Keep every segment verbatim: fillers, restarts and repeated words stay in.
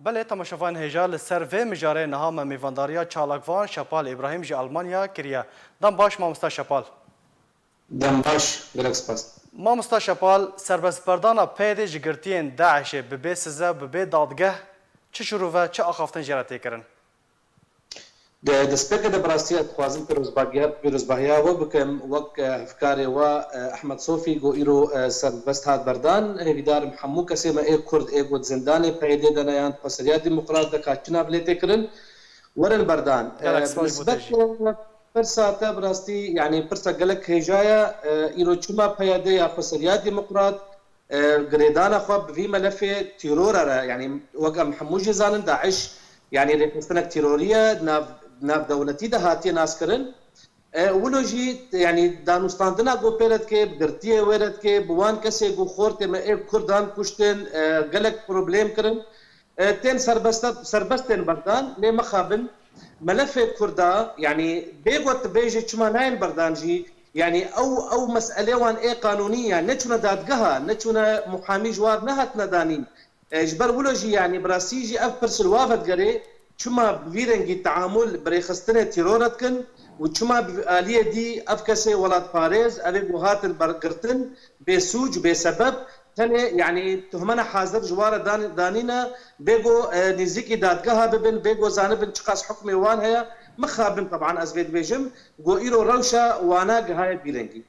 Belê, temaşevanên hêja, li ser vê mijarê niha me mêvandariya çalakvan Şepal Îbrahîm ji Almanya kiriye. Dem baş, mamosta Şepal. Dem baş, gelek spas. Mamosta Şepal, serbestberdana PYD'ê ji girtiyên DAIŞ'ê bi bê size, bi bê dadgeh, çi şirove, çi axaftin jê re tê kirin? Di destpêkê de bi rastî ez dixwazim pîrozbahiya, pîrozbahiya we bikim, wek, e, hevkarê we, e, Ehmed Sofî, ku îro, e, serbest hat berdan. Hêvîdar im hemû kesê me ê Kurd ê ku di zindanê PYD'ê de ne yan xweseriya demokrat de ka çi nav lê tê kirin, werin berdan. E, Gelek spas ji bo te nisbet jî. Pirsa te bi rastî, yanî pirsa gelek hêja ye, e, îro çima PYD ya xweseriya demokrat, e, girêdana xwe bi vî melefê tîrora re, yanî wek em hemû jî zanin, DAIŞ, yanî rêxistinek tîrorî ye, nav, navdewletî de hatiye naskirin. E, wilo jî, yanî danûstandina ku pê re dike, bi girtiyê wê re dike, bi wan kesê ku xortê me ê Kurdan kuştin, e, gelek problem kirin. E, tên serbest, serbest tên berdan, lê mixabin, melefê Kurda, yanî bê ku tu bêjî çima nayên berdan jî, yanî ew, ew meselê wan ê qanûnî ye, neçûne dadgeha, neçûne muhamî ji wan nehatine danîn. E, ji ber wilo jî, yanî bi rastî jî ev pirs li wa vedigerê, çima bi vî rengî teamul bi rêxistinê tîror re dikin û çima bi aliyê dî ev kesê welatparêz, ev ê ku hatin ber-, girtin, bê sûc, bê sebeb, tenê, yanî, tuhmena hazir ji wan re dan-, danîne, bê ku, e, nêzîkî dadgeha bibin, bê ku zanibin çiqas hukmê wan heye. Mixabin, teban ez vê dibêjim, ku îro rewşa wana gihaye vî rengî.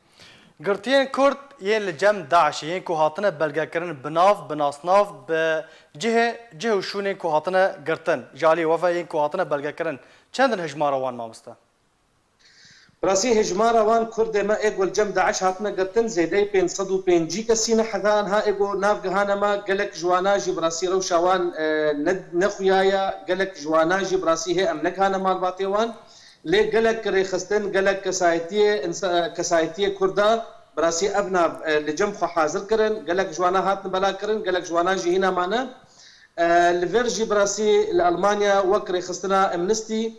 Girtiyên Kurd yên li cem DAIŞ'ê yên ku hatine belgekirin bi nav, bi nasnav, bi cihê, cih û şûnên ku hatine girtin, ji alî we ve yên ku hatine belgekirin, çend in hejmara wan, mamoste? Bi rastî hejmara wan Kurdê me ê ku li cem DAIŞ hatine girtin zêdeyî pênc sed û pêncî kesî ne, heta niha ê ku nav gihane me, gelek ji wana jî bi rastî rewşa wan, e, ne, nexuya ye, gelek ji wana jî bi rastî hê em negihane malbatê wan. Lê gelek rêxistin, gelek kesayetiyê, insa-, kesayetiyê Kurda bi rastî ev nav, e, li cem xwe hazir kirin, gelek ji wana hatin bela kirin, gelek ji wana jî hîna mane. E, li vir jî bi rastî li Almanya wek rêxistina Amnesty,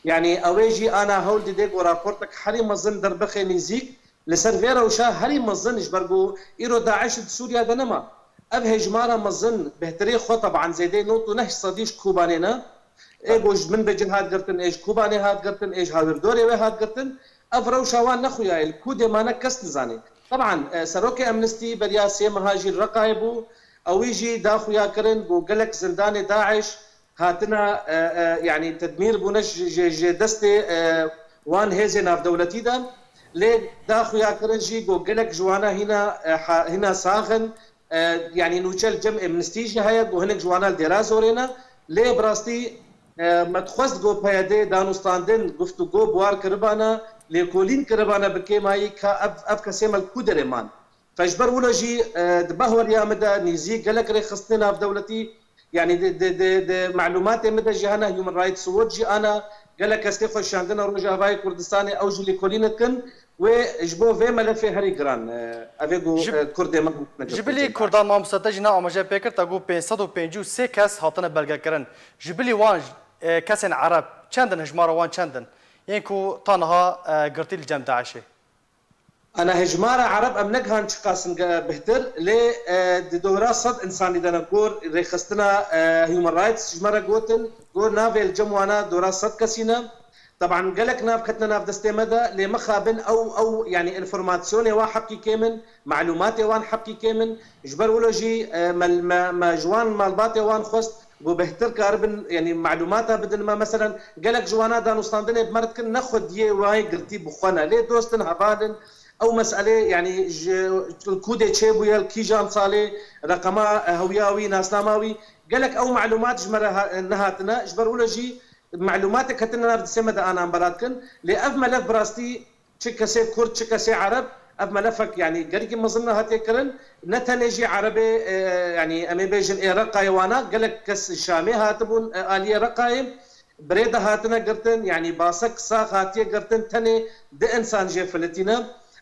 yanî ew ê jî ana hewl dide ku raportek herî mezin derbixê nêzîk li ser vê rewşa herî mezin, ji ber ku îro DAIŞ di Sûriya de nema. Ev hejmara mezin, bêhtirê xwe teban zêdeyê nod û neh sedî ji Kobanê ne. Ê ku ji min ve cih hat girtin, ê ji Kobanê hat girtin, ê ji hawirdorê wê hat girtin. Ev rewşa wan nexuya ye, li ku dê mane kes nizane. Teban, e, serokê Amnesty beriya sê meha jî li Reqayê bû. Ewî jî da xuya kirin ku gelek zindanê DAIŞ hatine, e, e, yanî tedmîr bûne ji, ji, ji destê, e, wan hêzê navdewletî de. Lê da xuya kirin jî ku gelek ji wana hîna, e, ha-, hîna sax in, e, yanî nûçe li cem Amnesty jî heye ku hinek ji wana li dêra zorê ne. Lê bi rastî, e, me dixwest ku PYD danûstandin, guftûgo bi war kiribana, lêkolîn kiribana bi kêmayî ka ev, ev kesê me li ku derê man. Fe ji ber wilo jî, e, di bahweriya min de nêzî gelek rêxistinê navdewletî, yanî di, di, di, di melûmatê min de jî hene, Human Rights Watch jî ana, gelek kes tê xwe şandina Rojavayê Kurdistanê, ew jî lêkolîn dikin. Wê ji bo vê melefê herî giran, e, ev ê ku, Ji, e, Kurdê me hatine ji girtin bilî cem. Kurdan, mamoste, te jî ne amaje pê kir, te got pênc sed û pêncî û sê kes hatine belgekirin. Ji bilî wan, e, kesên Ereb çend in, hejmara wan çend in? Yên ku ta niha, e, girtî li cem DAIŞ'ê. Ana hejmara Ereb em negihan çiqas in ge-, bihtir, lê, e, di dora sed insanî de ne, gor rêxistina, e, Human Rights ji me re gotin, gor navê li cem wana dora sed kesî ne. Teban gelek nav ketine nav destê me de, lê mixabin ew, ew, yanî, înformasyonê wan heqî kêm in, melûmatê wan heqî kêm in. Ji ber wilo jî, e, me, me, me ji wan malbatê wan xwest ku bêhtir karibin, yanî, melûmata bidin me. Meselen, gelek ji wana danûstandinê bi me re dikin, ne xwediyê wayê girtî bi xwe ne. Lê dost in, heval in, ew meselê, yanî, ji ku dê çêbûye, li kîjan salê, reqema hewiya wî, nasnama wî, gelek ew melûmat ji me re ha-, nehatine. Ji ber wilo jî melûmatê ketine nav destê me de anan bela dikin. Lê ev melef bi rastî çi kesê Kurd, çi kesê Ereb, ev melefek, yanî, gelekî mezin re hatiye kirin. Ne tenê jî Erebê, e, yanî, em ê bêjin ê Reqayê wana, gelek kes Şamê hatibûn, e, aliyê Reqayê. Bi rê de hatine girtin, yanî, basek sax hatiye girtin, tenê du insan jê filitîne.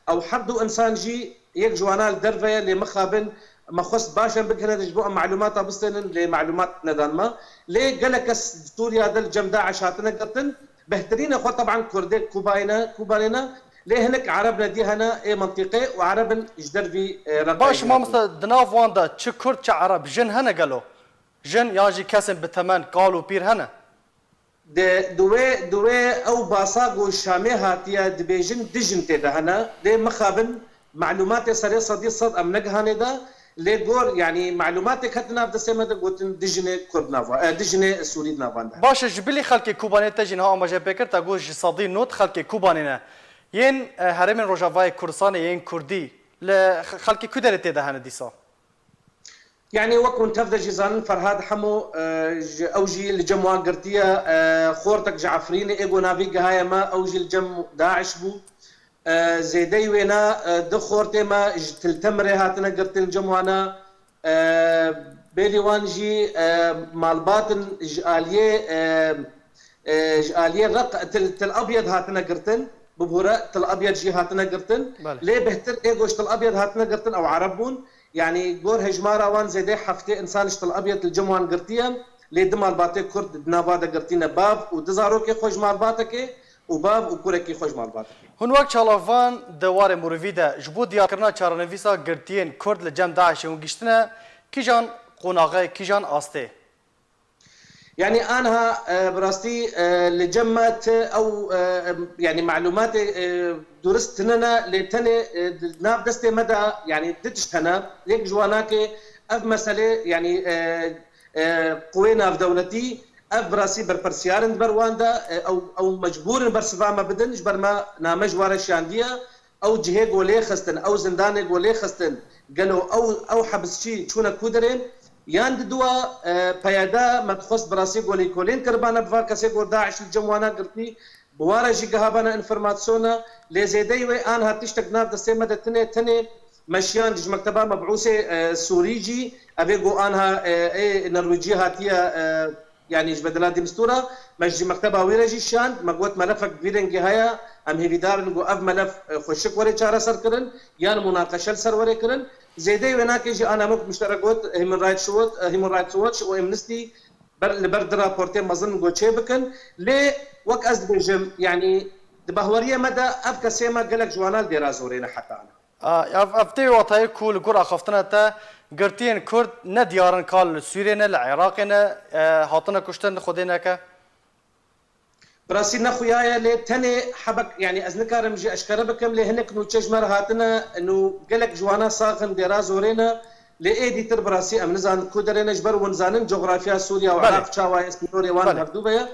Ew her du insan jî yek ji wana li derve ye, lê mixabin me xwest baş em bigihine ji bo em melûmata bistênin, lê melûmat nedan me. Lê gelek kes Sûriya de li cem DAIŞ hatine girtin. Bêhtirîna xwe teban Kurdê Kubayê ne, Kubanê ne, lê hinek Ereb ne dî hene ê mintîqê û Ereb in ji dervî, e, Reqayê Baş, jî hatin. Mamoste, di nav wan de çi Kurd, çi Ereb, jin hene gelo? Jin yan jî kesên bi temen, kal û pîr hene? Di, di wê, di wê ew basa ku Şamê hatiye dibêjin, dijin tê de hene. Lê mixabin malûmatê serê sedî sed em negihanê de. Lê gor, yanî malûmatê ket nav destê me de gotin dijinê Kurd nava, e, dijinê Sûrî di navan de. Baş e, ji bilî xelkê Kobanê te jî niha amaje pê kir, te got ji sedî nod xelkê Kobanê ne. Yên, e, herêmên Rojavayê Kurdistanê yên Kurdî li xe-, xelkê ku derê tê de hene dîsa? Yanî wek hûn tev de jî zanin Ferhad Hemo, e, ji, ew jî li cem wan girtiye, e, xortek ji Efrînê ê ku navî gihaye me, ew jî li cem DAIŞ bû. E, zêdeyî wêna, e, du xortê me ji Til Temirê hatine girtin li cem wana. E, bêlî wan jî, e, malbatin ji aliyê, e, e, ji aliyê Req, Til, Til Abyad hatine girtin. Bibûre Til Abyad jî hatine girtin. Belê. Lê bêhtir ê ku ji Til Abyad hatine girtin ew Ereb bûn. Yanî gor hejmara wan zêdê heftê însan ji Til Abyad li cem wan girtiye. Lê du malbatê Kurd di nava de girtîne, bav û du zarokê xwe ji malbatekê û bav û kurekî xwe ji malbatekê. Hûn wek çalakvan di warê morivî de ji bo diyarkirina çarenivîsa girtiyên Kurd li cem DAIŞê hûn giştine kîjan qonaxê, kîjan astê? Yanî anha, e, bi rastî, e, li cem me ti ew, e, yanî malûmatê, e, durist tine ne, lê tenê, e, di nav destê me de, yanî du tişt hene. Yek ji wanakê ev meselê, yanî, e, e, quwê navdewletî, ev bi rastî berpirsiyar in di ber wan de, e, ew, ew mecbûr in bersiva me bidin, ji ber me name ji wan re şiyandiye. Ew cihê ku lê xistin, ew zindanê ku lê xistin, gelo ew, ew hibisçî çûne ku derê? Yan di dua, e, peyede me dixwest bi rastî ku lêkolîn kiribane bi van kesê ku DAIŞ li cem wana girtî, bi wan re jî gihabane înformasyona, lê zêdeyî wê anha tiştek nav destê me de tine, tenê me şiyand ji mekteba mebûsê, e, Sûrî jî, evê ku anha, e, ê Norwêcî hatiye, e, Yanî ji bedela dîmistûra me ji mekteba wî re jî şand, me got, melefek bi vî rengî heye, em hêvîdar in ku ev melef, e, xweşik were çareserkirin, yan munaqeşe li ser were kirin. Zêdeyî wênakê jî ana wek min ji te re got, Human Rights Watch, e, Human Rights Watch û Amnesty ber, li ber du raportê mezin ku çê bikin. Lê wek ez dibêjim, yanî di bahweriyê me de ev kesê me gelek ji wana li dêra zorê ne heta ana. A, ev, ev tê watayê ku li gor axaftina te girtiyên Kurd ne diyar in ka li Sûriyê ne, li Iraqê ne, e, hatine kuştin, Xwedê neke? Bi rastî ne xuya ye, lê tenê hebek, yanî ez nikarim jî eşkere bikim, lê hinek nûçe ji me re hatine, nû gelek ji wana sax in, dêra zorê ne, lê ê dîtir bi rastî em nizanin ku derê ne, ji ber hûn zanin cografya Sûriya û Belê. Iraq çawa ye, sînorê wan Belê. Hevdû ve ye.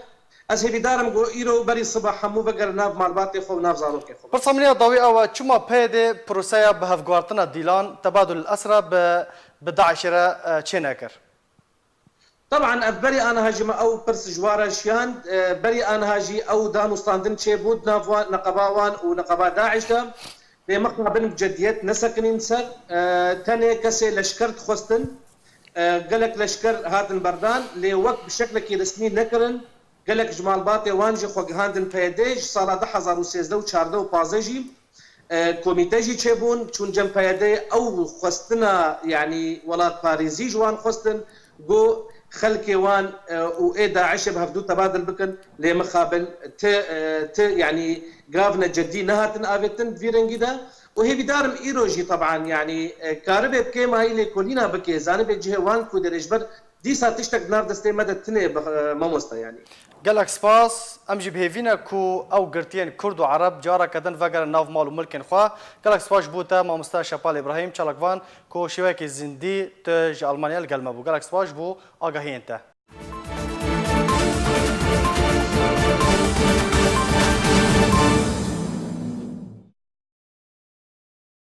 Ez hêvîdar im ku îro berî siba hemû vegerin nav malbatê xwe û nav zarokê xwe. Pirsa min ya dawî ew e, çima P Y D proseya bihevguhartina dîlan, tebadul esra, bi, bi DAIŞê re, e, çê nekir? Teban ev berî aniha jî me ew pirs ji wan re şiyand, e, berî aniha jî ew dan û standin çêbû di nav wan, neqeba wan û neqeba DAIŞ de. Lê mixabin bi cediyet nesekinîn ser, e, tenê kesê leşker dixwestin. E, gelek leşker hatin berdan, lê wek bi şeklekî resmî nekirin. Gelek ji malbatê wan jî xwe gihandin P Y D, ji sala du hezar û sêzdeh û çardeh û pazdeh jî, e, komîte jî çêbûn, çûn cem P Y D, ew xwestina, yanî welatparêzî ji wan xwestin, ku xelkê wan, e, û ê DAIŞê bi hevdû tebadil bikin, lê mixabin ti, e, ti, yanî gavne cedî nehatin avêtin di vî rengî de. Û hêvîdar im îro jî teban, yanî, e, karibê bi kêmayî lêkolîna bike, zanibê cihê wan ku derê ji ber dîsa tiştek di nav destê me de tune, bi, e, mamoste, yanî. Gelek spas. Em jî bi hêvî ne ku ew girtiyên Kurd û Ereb careke din vegerin nav mal û milkên xwe. Gelek spas ji bo te, mamoste Şepal Îbrahîm, çalakvan ku şêweyekî zindî tu ji Almanya li gel me bû. Gelek spas ji bo agahiyên te.